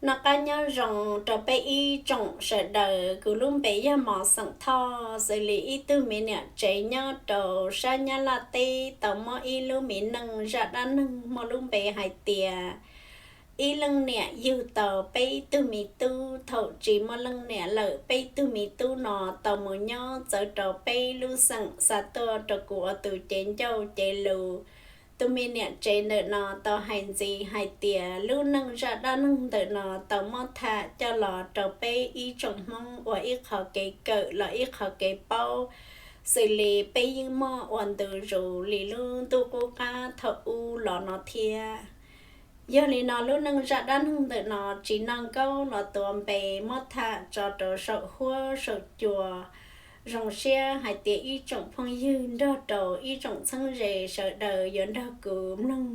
Noj qab nyob zoo rau peb ib tsoom sawv daws, kuv lub npe yog Mos xeem Thoj. Xws li ib tug me niam tsev nyob rau sab Nyab Laj teb tau muab ib lub me neej zaj dab neeg muaj lub npe hais tias ib leej niam yug tau peb tug me tub. Thaum tsis muaj leej niam lawm, peb tug me tub no tau mus nyob txawv rau peb lub xeem xa tuaj rau kuv ua tus cev ncauj cev lus. Tus me niam tsev ntawm no tau hais ntxiv hais tias lub neej zaj dab neeg ntawm no tau muab tham coj los rau peb ib tsoom Hmoob ua ib qho kev kawm los ib qho kev paub, xws li peb yeej muaj ua ntu zus li lub ntuj qub qab thaum ub los no thiab. Yog li no lub neej zaj dab neeg ntawm no tsis noj nkaub los tuav npe, muab tham tso rau saum huab saum cua, zoo siab hais tias ib tsoom phooj ywg nrog rau ib tsoom txheeb ze sawv daws yuav nrog kuv mloog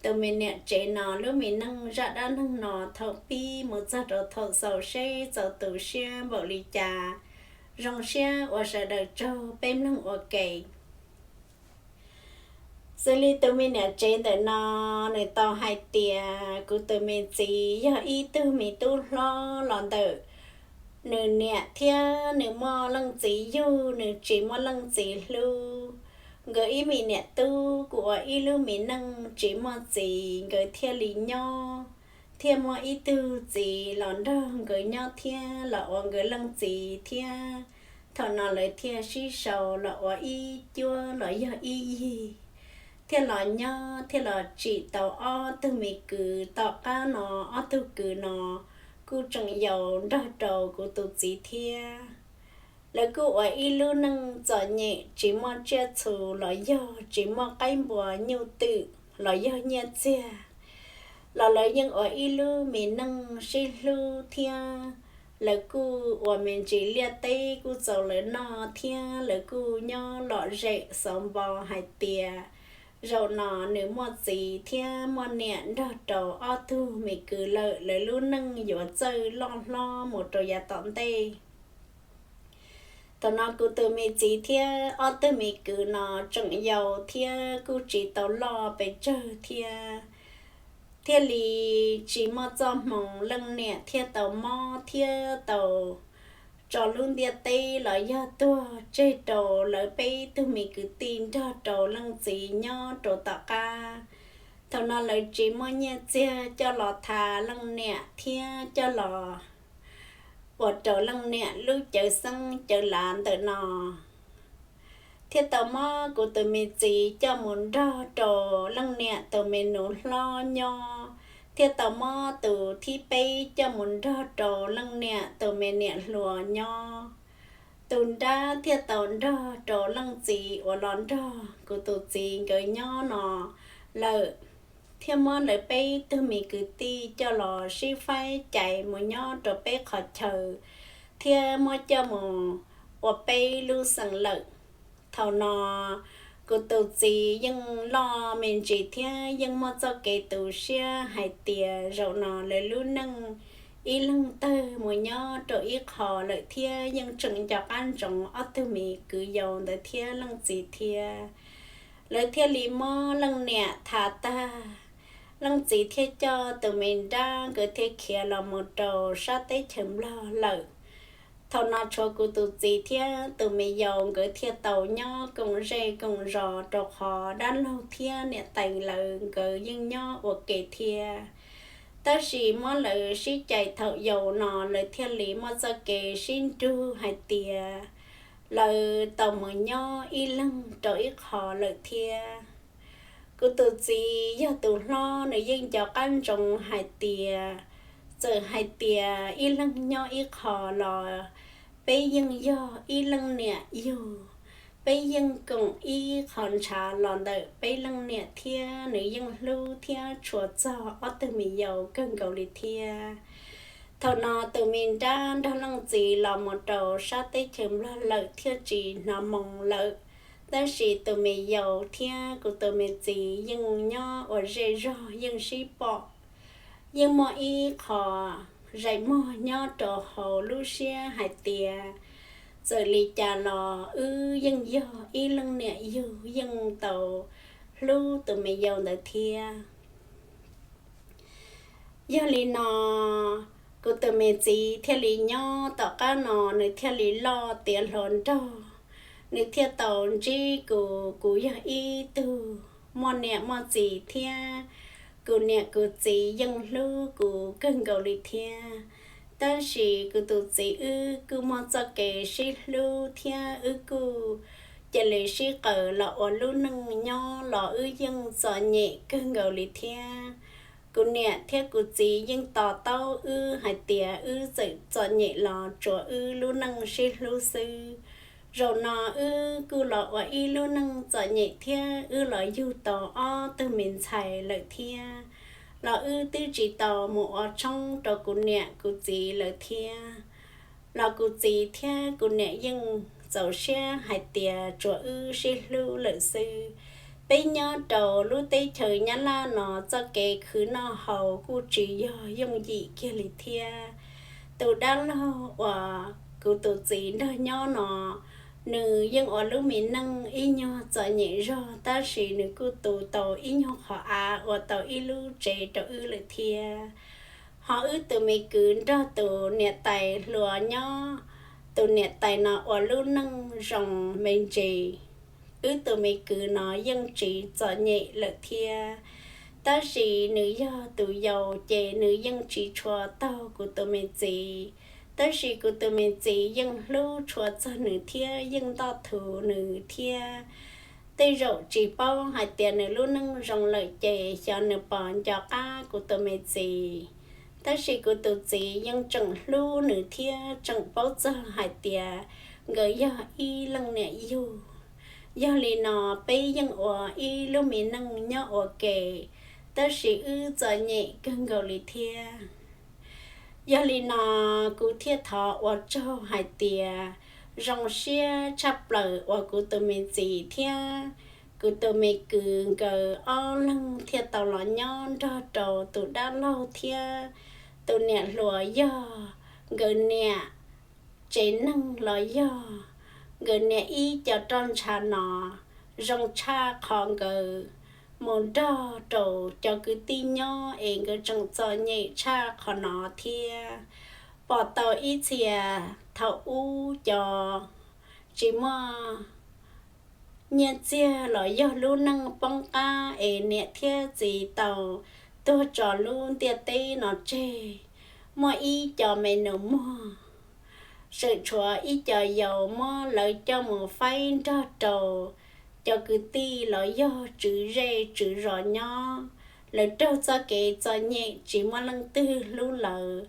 tus me niam tsev no lub me neej zaj dab neeg no thaum pib mus txog rau thaum xaus seb txaus tu siab npaum li cas. Zoo siab uas sawv daws tsaug peb mloog ua ke. Xws li tus me niam tsev ntawm no, nws tau hais tias kuv tus me txiv yog ib tug me tub hlob los ntawm nws niam thiab nws muaj leej txiv yug, nws tsis muaj leej txiv hlub. Nkawd ib me niam tub kuj ua ib lub me neej tsis muaj txiv, nkawd thiaj li nyob, thiaj muaj ib tug txiv los nrog nkawd nyob thiab los ua nkawd leej txiv thiab. Thaum no lawv thiaj sib sau los ua ib cuab los yog ib yig, thiaj los nyob thiaj los tsim tau ob tug me kwv. Tom qab no ob tug kwv no kuj tseem yau nrog rau kuv tus txiv thiab. Lawv kuj ua ib lub neej txom nyem, tsis muaj tsiaj txhu los yog tsis muaj qaib npua nyuj twm los yog nyiaj txiag, los lawv yeej ua ib lub me neej sib hlub thiab. Lawv kuj ua me ntsis liaj teb kuj txaus lawv noj thiab lawv kuj nyob lom zem xauv npo hais tias zaum no nws muaj txiv thiab muaj niam nrog rau ob tug me kwv lawm, lawv lub neej yuav txawj loj hlob mus rau yav tom ntej. Thaum no kuv tus me txiv thiab ob tug me kwv no tseem yau thiab kuj tsis tau loj pes tsawg thiab, thiaj li tsis muaj txoj hmoo, leej niam thiaj tau mob thiab tau tso lub ntiaj teb los yog tuag tseg rau lawv peb tug me kwv tij nrog rau leej txiv nyob rau tom qab. Thaum no lawv tsis muaj nyiaj txiag coj los tha leej niam thiab coj los ua rau leej niam lub cawv xeeb cawv lav ntawm no, thiaj tau muab kuv tus me txiv coj mus nrog rau leej niam tus me nus hlob nyob, thiaj tau muab tus thib peb coj mus nrog rau leej niam tus me niam hluas nyob. Tus nrab thiaj tau nrog rau leej txiv uas los nrog kuv tus txiv nkawd nyob no lawm, thiaj muab lawv peb tug me kwv tij coj los sib faib cais mus nyob rau peb qhov chaw, thiab muab coj mus ua peb lub xeev lawm. Thaum no kuv tus txiv yeej loj me ntsis thiab yeej muaj txoj kev tu siab hais tias zaum no lawv lub neej ib leeg tawg mus nyob rau ib qho lawm thiab yeej tseem nco qab ntsoov ob tug me kwv yau ntawd thiab leej txiv thiab. Lawv thiaj li muab leej niam tha tag, leej txiv thiaj coj tus me nrab nkawd thiaj khiav los mus rau sab teb chaws Nplog lawm. Thaum no tshuav kuv tus txiv thiab tus me yau nkawd thiaj tau nyob koom zej koom zos rau qhov dab laug thiab niam tais lawv nkawd yeej nyob ua ke thiab. Tab sis muab lawv sib cais thaum yau no lawv thiaj li muaj txoj kev sib nrug hais tias lawv tau mus nyob ib leeg rau ib qho lawm thiab. Kuv tus txiv yog tus hlob, nws yeej nco qab ntsoov hais tias txawm hais tias ib leeg nyob ib qho los peb yeej yog ib leej niam yug, peb yeej koom ib qho ntshav los ntawm peb leej niam thiab nws yeej hlub thiab tshua txog ob tug me yau kawg nkaus li thiab. Thaum no tus me nrab nrog leej txiv los mus rau sab teb chaws Nplog lawm thiaj tsis hnov moo lawm, tab sis tus me yau thiab kuv tus me txiv yeej nyob ua zej zog yeej sib pom. Yeej muaj ib qho zaim muag nyob rau hauv lub siab hais tias txawm li cas los wb yeej yog ib leej niam yug, yeej tau hlub tus me yau ntawd thiab. Yog li no, kuv tus me txiv thiaj li nyob tom qab no nws thiaj li loj tiav hluas nraug, nws thiaj tau ntsib kuv. Kuv yog ib tug muaj niam muaj txiv thiab kuv niam kuv txiv yeej hlub kuv kawg nkaus li thiab. Tab sis kuv tus txiv wb kuj muaj txoj kev sib hlub thiab wb kuj cia li sib qawm los ua lub neej nyob los wb yeej txom nyem kawg nkaus li thiab. Kuv niam thiab kuv txiv yeej to taub wb hais tias wb txawm txom nyem los tsuav wb lub neej sib hlub xwb. Zaum no wb kuj los ua ib lub neej txom nyem thiab wb los yug tau ob tug me ntxhais lawm thiab, los wb twb tsis tau mus ua tshoob rau kuv niam kuv txiv lawm thiab. Los kuv txiv thiab kuv niam yeej txaus siab hais tias tsuav wb sib hlub lawm xwb. Peb nyob rau lub teb chaws Nyab Laj no txoj kev khwv noj haus kuj tsis yog yooj yim kiag li thiab. Tus dab laug uas kuv tus txiv nrog nyob no, nws yeej ua lub me neej ib nyuag txom nyem zog tab sis nws kuj tu tau ib nyuag qhov av ua tau ib lub tsev rau wb lawm thiab. Ho wb tus me kwv nrog tus niam tais hluas nyob, tus niam tais no ua lub neej zoo me ntsis. Wb tus me kwv no yeej tsis txom nyem lawm thiab, tab sis nws yog tus yau ces nws yeej tsis tshua taug kuv tus me txiv. Tab sis kuv tus me txiv yeej hlub tshua txog nws thiab yeej ntoj thuv nws thiab. Tej zaum tsis paub hais tias nws lub neej zoo lawm ces xyov nws puas nco qab kuv tus me txiv. Tab sis kuv tus txiv yeej tseem hlub nws thiab tseem paub txog hais tias nkawd yog ib leej niam yug. Yog li no, peb yeej ua ib lub me neej nyob ua ke, tab sis wb txom nyem kawg nkaus li thiab. Yog li no, kuv thiaj thov ua tsaug hais tias zoo siab tshaj plaws uas kuv tus me txiv thiab kuv tus me kwv nkawd ob leeg thiaj tau los nyob nrog rau tus dab laug thiab tus niam hluas yog nkawd niam tsev neeg los yog nkawd niam ib co roj ntsha no. Zoo tshaj qhov nkawd mus nrog rau cov kwv tij nyob es nkawd tseem txom nyem tshaj qhov no thiab. Pom tau ib txhia thaum ub cov tsis muaj nyiaj txiag los yog lub neej poob qab es niam thiab txiv tau tuag tso lub ntiaj teb no tseg. Muaj ib co me nus muag, tseem tshuav ib co yau muab lawv coj mus faib nrog rau cov kwv tij los yog tswv zej tswv zos nyob. Lawv raug txoj kev txom nyem tsis muaj leej twg hlub lawv.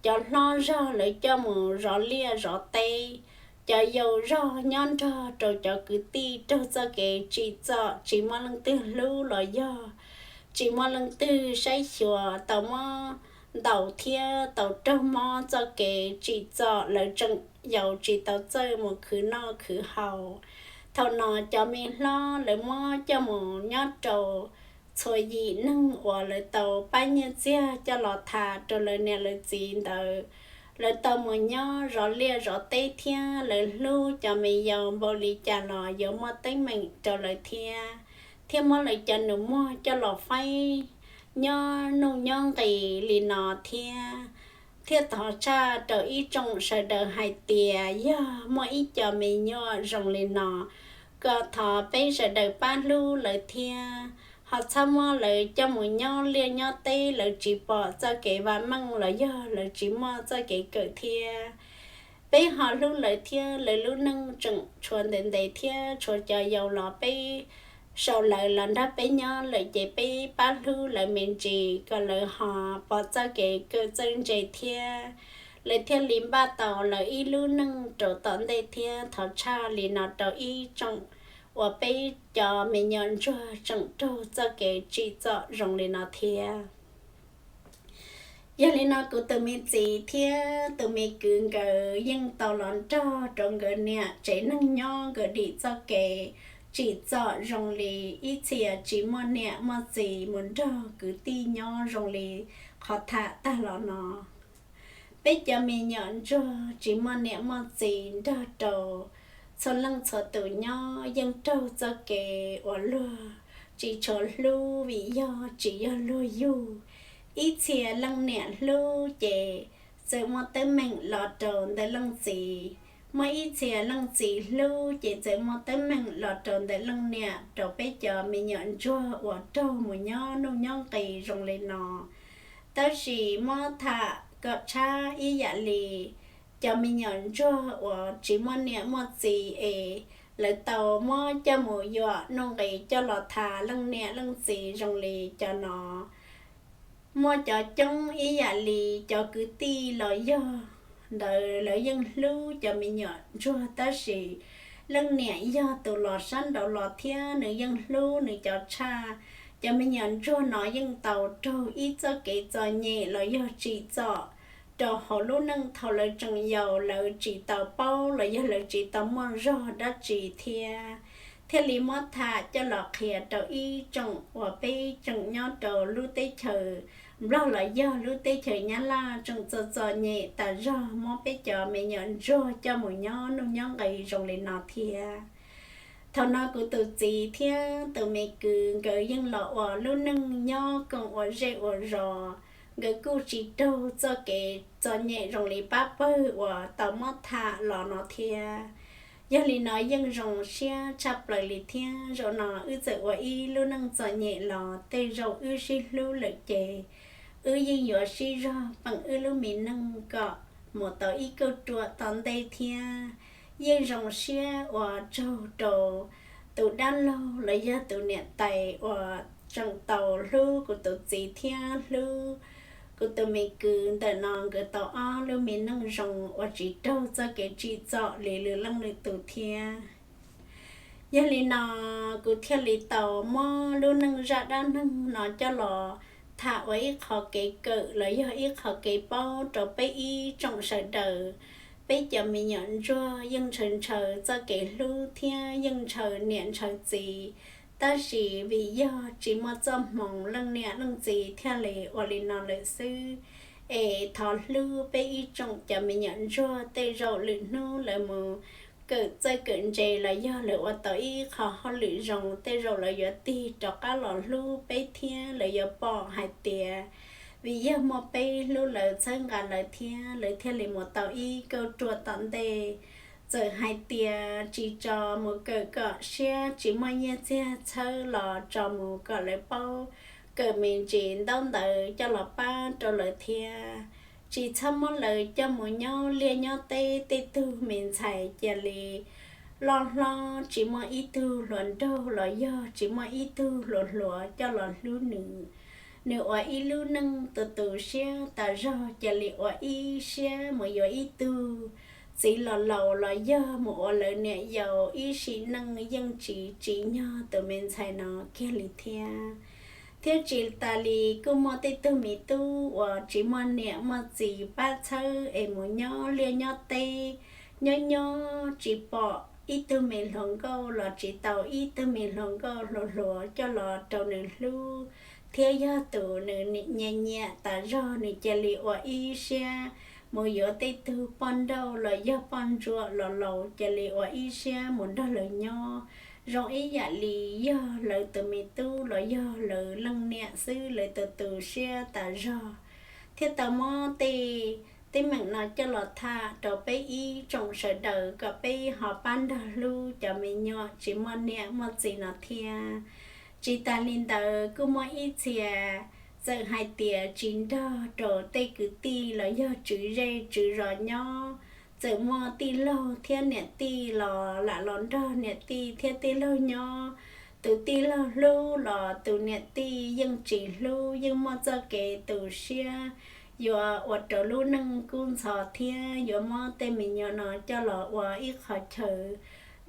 Cov hlob zog lawv coj mus zov liaj zov teb, cov yau zog nyob nrog rau cov kwv tij raug txoj kev tsim txom tsis muaj leej twg hlub los yog tsis muaj leej twg saib xyuas, tau muab ntaus thiab tau raug mob txoj kev tsim txom, lawv tseem yau tsis tau txawj mus khwv noj khwv haus. Thaum no cov me hlob lawv muab coj mus nyob rau txhua yim neeg uas lawv tau pab nyiaj txiag coj los tham rau lawv niam lawv txiv ntawd. Lawv tau mus nyob zov liaj zov teb thiab lawv hlub cov me yau npaum li cas los yuav muaj teeb meem rau lawv thiab, thiab muab lawv cov nus muag coj los faib nyob nuj nyob nqis li no thiab. Thiab thov tshaj rau ib tsoom sawv daws hais tias yog muaj ib co me nyuam zoo li no, kom thov peb sawv daws pab hlub lawv thiab, ho txhob muab lawv coj mus nyob liaj nyob teb lawv tsis pom txoj kev vam meej los yog lawv tsis muaj txoj kev kawm thiab. Peb ho hlub lawv thiab lawv lub neej tseem tshuav ntev ntev thiab tshuav cov yau los peb sau lawv los nrog peb nyob lawm ces peb pab hlub lawv me ntsis kom lawv ho pom txoj kev kawm txawj ntse thiab lawv thiaj li npaj tau lawv ib lub neej rau tom ntej thiab. Thov tshaj li no rau ib tsoom uas peb cov me nyuam ntsuag tseem raug txoj kev tsim txom zoo li no thiab. Yog li no kuv tus me txiv thiab tus me kwv nkawd yeej tau los nrog rau nkawd niam tsev neeg nyob, nkawd dim txoj kev tsim txom zoo li ib txhia tsis muaj niam muaj txiv mus nrog kwv tij nyob zoo li qhov tham tag los no. Peb cov me nyuam ntsuag tsis muaj niam muaj txiv nrog rau txhua leej txhua tus nyob yeej raug txoj kev uas luag tsis tshua hlub vim yog tsis yog luag yug. Ib txhia leej niam hlub ces txawm muaj teeb meem los rau ntawm leej txiv, muaj ib txhia leej txiv hlub ces txawm muaj teeb meem los rau ntawm leej niam rau peb cov me nyuam ntsuag uas raug mus nyob nuj nyob nqis zoo li no. Tab sis muab tham kom tshab ib yam li cov me nyuam ntsuag uas tsis muaj niam muaj txiv es lawv tau muab coj mus yuam nuj nqis coj los tham leej niam leej txiv zoo li cov no. Muaj cov coob ib yam li cov kwv tij los yog ntawd lawv yeej hlub cov me nyuam ntsuag tab sis leej niam yog tus los sab nraud los thiab nws yeej hlub nws cov tshaj. Cov me nyuam ntsuag no yeej tau raug ib txoj kev txom nyem los yog tsim txom rau hauv lub neej thaum lawv tseem yaus, lawv tsis tau paub los yog lawv tsis tau muaj zog dab tsi thiab. Thiaj li muab tham coj los qhia rau ib tsoom uas peb tseem nyob rau lub teb chaws Nplog los yog lub teb chaws Nyab Laj tseem txom txom nyem tas zog muab peb cov me nyuam ntsuag coj mus nyob nuj nyob nqis zoo li no thiab. Thaum no kuv tus txiv thiab tus me kwv nkawd yeej los ua lub neej nyob koom ua zej ua zos, nkawd kuj tsis raug txoj kev txom nyem zoo li pab pawg uas tau muab tham los no thiab. Yog li no yeej zoo siab tshaj plaws li thiab. Zaum no wb txawm ua ib lub neej txom nyem los tej zaum wb sib hlub lawm ces wb yeej yuav sib zog peem wb lub me neej kom mus tau ib kauj ruam tom ntej thiab. Yeej zoo siab ua tsaug rau tus dab laug los yog tus niam tais uas tseem tau hlub kuv tus txiv thiab hlub kuv tus me kwv ntawm no nkawd tau ob lub me neej zoo uas tsis raug txoj kev tsim txom li lwm leej lwm tus thiab. Yog li no kuv thiaj li tau muab lub neej zaj dab neeg no coj los tham ua ib qho kev kawm los yog ib qho kev paub rau peb ib tsoom sawv daws. Peb cov me nyuam ntsuag yeej ntshaw ntshaw txoj kev hlub thiab yeej ntshaw niam ntshaw txiv, tab sis vim yog tsis muaj txoj hmoov leej niam leej txiv thiaj li ua li no lawm xwb. Es thov hlub peb ib tsoom cov me nyuam ntsuag tej zaum lwm hnub lawv mus kawm txawj kawm ntse los yog lawv ua tau ib qho hauj lwm zoo tej zaum lawv yuav tig rov qab los hlub peb thiab lawv yuav pom hais tias vim yog muaj peb hlub lawv txhawb nqa lawv thiab lawv thiaj li mus tau ib kauj ruam tom ntej. Txawm hais tias tsis tso mus kawm kom siab tsis muaj nyiaj txiag txhawb los tso mus kom lawv paub kawm me ntsis ntaub ntawv coj los pab rau lawv thiab. Tsis txhob muab lawv coj mus nyob liaj nyob teb tej tug me ntxhais cia li loj hlob tsis muaj ib tug hluas nraug los yog tsis muaj ib tug hluas hluas coj los hlub nws. Nws ua ib lub neej tu tu siab tas zog cia li ua ib siab mus yuav ib tug txiv los laus los yog mus ua lawv niam yau ib sim neej yeej tsis tsim nyog tus me ntxhais no kiag li thiab. Thiab tsis tas li kuj muaj tej tug me tub uas tsis muaj niam muaj txiv pab txhawb es mus nyob liaj nyob teb, nyob nyob tsis pom ib tug me hluas nkauj los tsis tau ib tug me hluas nkauj hluas hluas coj los rau nws hlub, thiab yog tus nws nyiam nyiam tas zog nws cia li ua ib siab mus yuav tej tug poj nrauj los yog poj ntsuam los laus cia li ua ib siab mus nrog lawv nyob. Zoo ib yam li yog lawv tus me tub los yog lawv leej niam xwb, lawv tu tu siab tas zog. Thiab tau muab tej teeb meem no coj los tham rau peb ib tsoom sawv daws kom peb ho pab nrog hlub cov me nyuam tsis muaj niam muaj txiv no thiab. Tsis tas li ntawd kuj muaj ib txhia txawm hais tias tsis nrog rau tej kwv tij los yog tswv zej tswv zos nyob, txawm muaj tij laug thiab niam tij los lam los nrog niam tij thiab tij laug nyob. Tus tij laug hlub los tus niam tij yeej tsis hlub, yeej muaj txoj kev tu siab, yuav ua rau lub neej kub ntxhov thiab yuav muab tej me nyuam no coj los ua ib qho chaw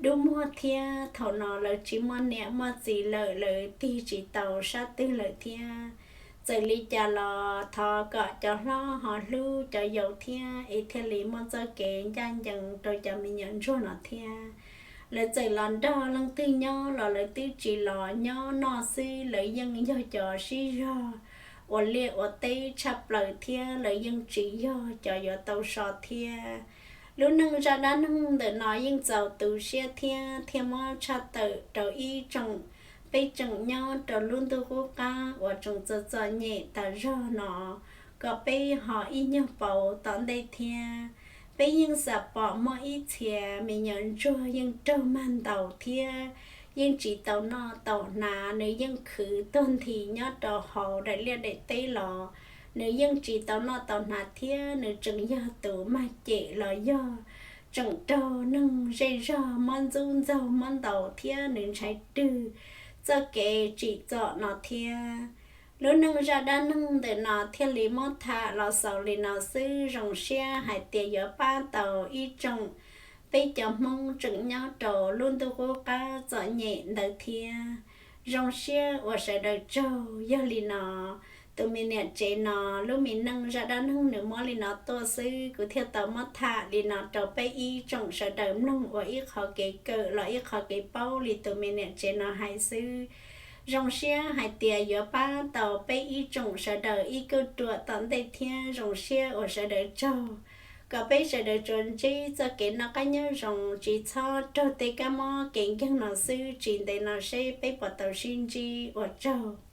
dub muag thiab. Thaum no lawv tsis muaj niam muaj txiv lawm, lawv tig tsis tau sab twg lawm thiab. Txawm li cas los thov kom cov hlob ho hlub cov yau thiab es thiaj li muaj txoj kev ncaj ncees rau cov me nyuam ntsuag no thiab. Lawv txawm los nrog leej twg nyob los lawv twb tsis los nyob noj xwb, lawv yeej yog cov sib zog ua liaj ua teb tshaj plaws thiab lawv yeej tsis yog cov yuav tau so thiab. Lub neej zaj dab neeg ntawm no yeej txaus tu siab thiab thiaj muab tshaj tawm rau ib tsoom peb tseem nyob rau lub ntuj qub qab uas tseem txom txom nyem tas zog no, kom peb ho ib nyuag pauv tom ntej thiab. Peb yeej xam pom muaj ib txhia me nyuam ntsuag yeej raug mag ntaus thiab yeej tsis tau noj tau hnav, nws yeej khwv tuag nthi nyob rau hauv daim liaj daim teb los, nws yeej tsis tau noj tau hnav thiab nws tseem yog tus mag cem los yog tseem raug neeg zej zog muab ntxub ntxaug muab ntaus thiab nws ntshai rwg txoj kev tsim txom no thiab. Lub neej zaj dab neeg ntawm no thiaj li muab tham los xaus li no xwb, zoo siab hais tias yuav pab tau ib tsoom peb cov Hmoob tseem nyob rau lub ntuj qub qab txom nyem ntawd thiab. Zoo siab uas sawv daws tsaug. Yog li no, tus me niam tsev no lub me neej zaj dab neeg nws muab li no tuaj xwb, kuv thiaj tau muab tham li no rau peb ib tsoom sawv daws mloog ua ib qho kev kawm los ib qho kev paub li tus me niam tsev no hais xwb. Zoo siab hais tias yuav pab tau peb ib tsoom sawv daws ib kauj ruam tom ntej thiab. Zoo siab uas sawv daws tsaug, kom peb sawv daws tsuas ntsib txoj kev noj qab nyob zoo, tsis txhob raug tej kab mob kev nkeeg no xwb, tsis ntev no seb peb puas tau sib ntsib, ua tsaug.